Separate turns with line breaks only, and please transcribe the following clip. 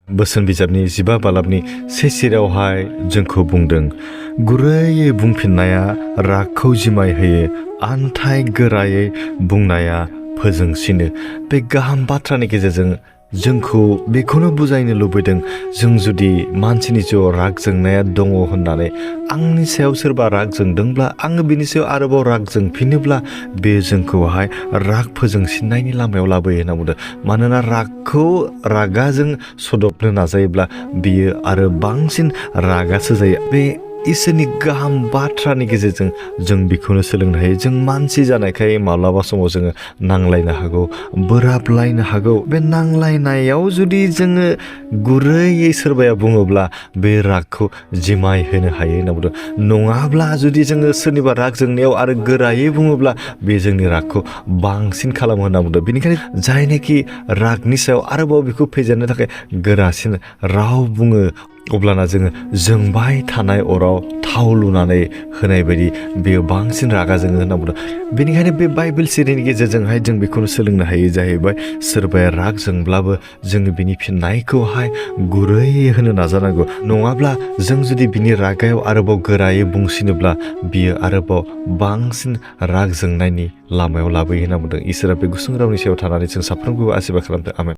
बोसोन बिजाबनि 15 बालाबनि 1 सिरावहाय जोंखौ बुंदों, गुरैयै बुंफिननाया रागखौ जिमाय होयो, आन्थाय गोरायै बुंनाया फोजोंसिनो। बे गाहाम बाथ्रानि गेजेरजों जोंखौ बेखौनो बुजायनो लुबैदों, जों जुदि मानसिनि जिउआव राग जोंनाया दङ होननानै आंनि सायाव सोरबा राग जोंदोंब्ला आङो बिनि सायाव आरोबाव राग जोंफिनोब्ला बे जोंखौहाय राग फोजोंसिननायनि लामायाव लाबोयो होनना बुंदों। मानोना रागा जों सदबनो नाजायोब्ला बियो आरो बांसिन रागासो जायो। बे इसोरनि गाहाम बाथ्रानि गेजेरजों जों बेखौनो सोलोंनो हायो। जों मानसि जानायखाय माब्लाबा समाव जोङो नांलायनो हागौ, बोराबलायनो हागौ। बे नांलायनायाव जुदि जोङो गुरैयै सोरबाया बुङोब्ला बे रागखौ जिमाय होनो हायो होनना बुंदों। नङाब्ला जुदि जोङो सोरनिबा राग जोंनायाव आरो गोरायै बुङोब्ला बे जोंनि रागखौ बांसिन खालामो होनना बुंदों। बेनिखायनो जायनोखि रागनि सायाव आरोबाव बेखौ फेजेननो थाखाय गोरासिन राव बुङो, अब्लाना जोङो जोंबाय थानाय अराव थाव लुनानै होनाय बायदि बेयो बांसिन रागा जोङो होनना बुंदों। बेनिखायनो बे बाइबेल सिरिनि गेजेरजोंहाय जों बेखौनो सोलोंनो हायो जाहैबाय, सोरबाया राग जोंब्लाबो जोङो बिनि फिननायखौहाय गुरैयै होनो नाजानांगौ। नङाब्ला जों जुदि बिनि रागायाव आरोबाव गोरायै बुंसिनोब्ला बियो आरोबाव बांसिन राग जोंनायनि लामायाव लाबोयो होनना बुंदों। इसोरा बे गुसुं रावनि सायाव थानानै जों साफ्रोमखौबो आशीर्बाद खालामदों। आमेन।